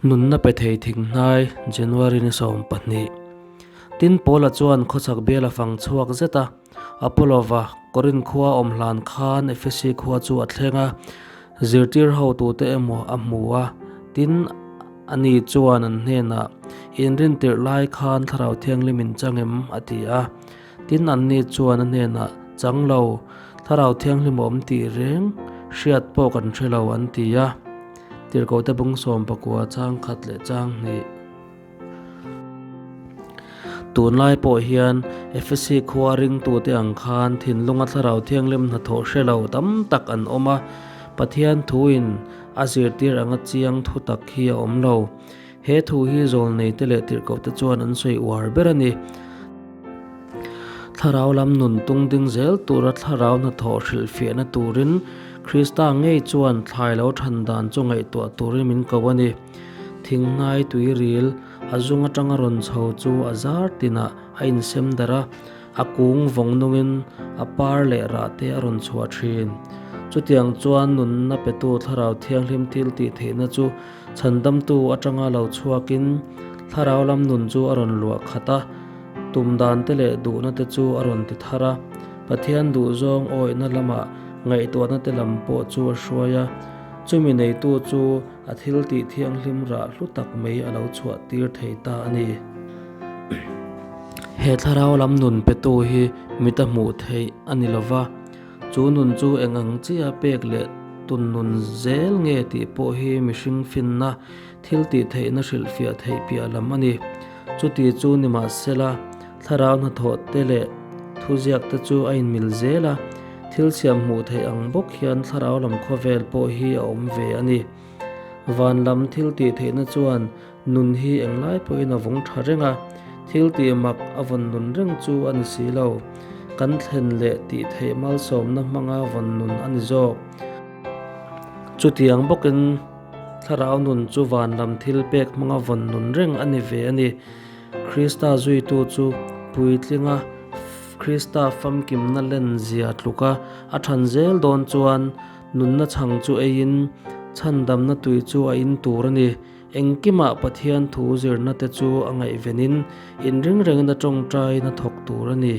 Nunna pe thei thinghnai, January ni 12. Tin, Paula chuan khawchhak bial a fang chhuak zet a, Apollova Korinth khua awm hlan khan Efesi khua chu a thleng a, zirtir hotute emaw a hmu a. Tin, ani chuan an hnenah, Inrintirh lai khan Thlarau Thianghlim in chang em? a ti a. Tin, anni chuan a hnenah, Chang lo, Thlarau Thianghlim a awm tih reng hriat pawh kan hre lo, an ti a. Tirhkohte bung 19 chang khat leh chang hnih. Tunlai pawh hian Efesi khua ringtute ang khan thinlunga Thlarau Thianghlim hnathawh hre lo tam tak an awm a, Pathian thuin a zirtir anga chiang thu tak hi a awm lo. He thu hi zawlneite leh tirhkohte chuan an sawi uar ber a ni. Thlarau lam nun tung ding zel tura thlarau hnathawh hrilhfiahna turin Krista ngei chuan thlai lo than dan chu ngaihtuah turin min ko a ni. Thinghnai tuiril a zung atanga rawn chho chu a zar tinah a insem darh a, a kung vawng nungin a par leh rah te a rawn chhuah thin. Chutiang chuan nunna petu Thlarau Thianghlim thil tih theihna chu chhandamtu atanga lo chhuakin Thlarau lam nun chu a rawn luah khat a, tum dan te leh duhna te chu a rawn ti thar a. Pathian duhzawng awihna lamah ngaihtuahna te lam pawh chu a hruai a, chumi neitu chu A thil tih thianghlim rah hlu tak mai a lo chhuah tir thei ta a ni. He thlarau lam nun petu hi mita hmuh theih a ni lo va, chu nun chu eng ang chia pek leh tun nun zel nge tih pawh hi mihring finna thil tih theihna hrilhfiah theih piah lam a ni. Chuti chu nimahsela, thlarau hnathawh te leh thuziak te chu a inmil zel a, Thil siam hmuh theih ang bawk hian thlarau lam khawvel pawh hi a awm ve a ni. Van lam thil tih theihna chuan nun hi englai pawhin a vawng tha reng a, thil tih mak a vawn nun reng chu a ni si lo. Kan thlen leh tih theih malsawmna hmanga vawn nun a ni zawk. Chutiang bawkin thlarau nun chu van lam thil pek hmanga vawn nun reng a ni ve a ni. Krista zuitu chu puitlinga Krista famkimna len zia tluka a than zel dawn chuan nunna chhang chu eiin chhandamna tui chu a in tur a ni. Engkimah Pathian thu zirna te chu a ngaihvenin inring rengin a tawngtaiin a thawk tur a ni.